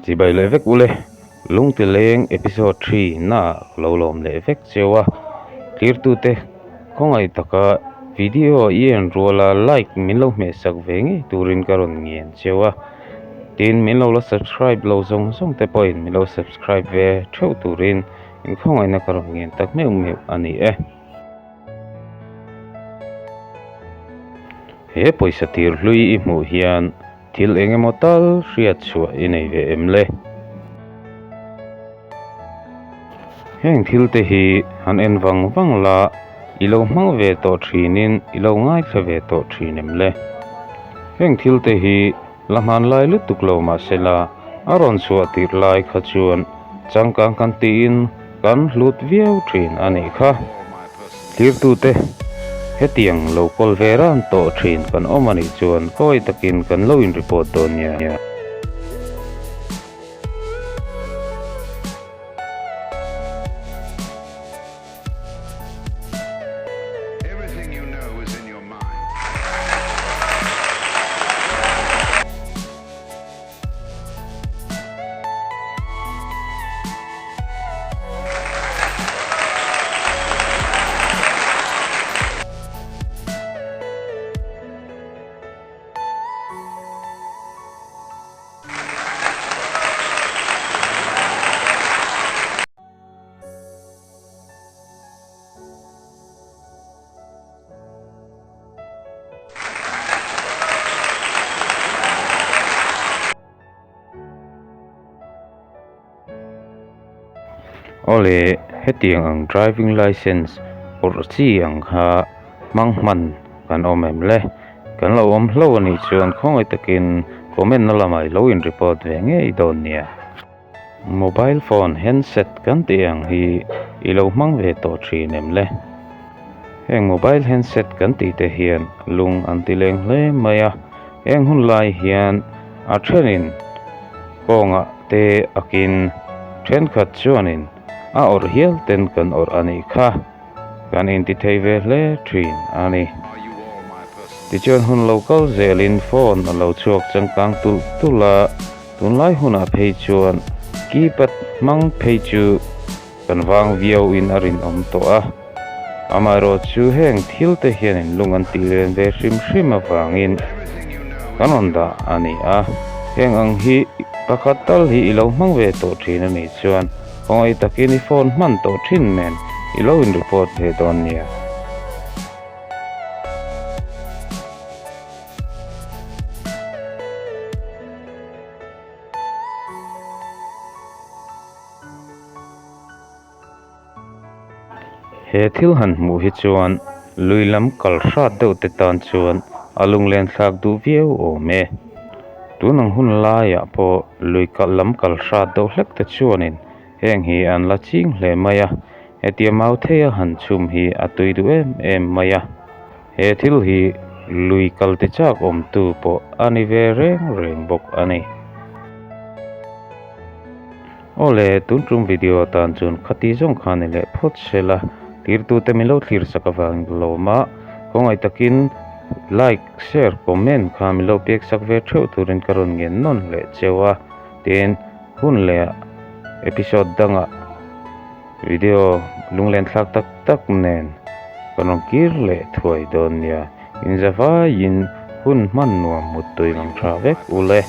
Chibai leh vek ule, Lungtileng episode threena ka lo lawm leh vek cheu a, tlirtute khawngaih taka video i en ruala like min lo hmehsak ve ngei turin ka rawn ngen cheu a, tin min lo la subscribe lo zawng zawng te pawhin min lo subscribe ve theuh turin inkhawngaihna ka rawn ngen tak meuh meuh a ni e. He pawisa tir hlui i hmuh hian thil eng emaw tal hriat chhuah i nei ve em le? Heng thil te hi han en vang vang la, i lo hmang ve tawh thinin i lo ngaithla ve tawh thin em le? Heng thil te hi la hmanlai lutuk lo mahsela a rawn chhuah tirh lai kha chuan changkang kan tiin Kan hlut viau thin a nih kha. Tlirtute, hetiang lo kawl ve ran tawh thin kan awm a nih chuan kawi takin kan lo in report dawn nia. Awle, hetiang ang driving licence awrh chi ang kha hmang hman kan awm em le? Kan lo awm hlo anih chuan khawngaih takin comment na lamah i lo in report ve ngei dawn nia. Mobile phone handset kan tih ang hi i lo hmang ve tawh thin em le? Heng mobile handset kan tih te hian lung an ti leng hle mai a, heng hun lai hian a thenin kawngah te akin thenkhat chuanin a awrh hial ten kan awrh a nih kha. Kan inti thei ve hle thin a ni. Tichuan hun lo kal zelin phone a lo chhuak changkang tulh tulh a, tunlai hunah phei chuan keypad hmang phei chu kan vang viau in a rinawm tawh a. Amaherawh chu heng thil te hianin lung an tih len ve hrim hrim avangin kan rawn dah a ni a. Heng ang hi pakhat tal hi i lo hmang ve tawh thin a nih chuan Khawngaih takin i phone hman tawh thin nen i lo in report ve dawn nia. He thil han hmuh hi chuan lui lam kal hrat deuh te tan chuan a lunglen thlak duh viau awm e. Tun ang hun laiah pawh lui kalh lam kal hrat deuh hlek te chuanin heng hi an la ching hle mai a, hetia mau theia han chhum hi a tui duh em em mai a. He thil hi lui kal ti chak awmtu pawh a ni ve reng reng bawk a ni. Awle, tun tum video atan chuan khati zawng kha ni leh phawt se la, tirtute min lo thlir sak avangin ka lawm a, khawngaih takin like, share, comment kha min lo pek sak ve theuh turin ka rawn ngen nawn leh cheu a, tin hun leh episode dangah video lunglen thlak tak tak nen ka rawn kir leh thuai dawn nia, inzavaiin hun hman nuam muttui lang tha vek ule.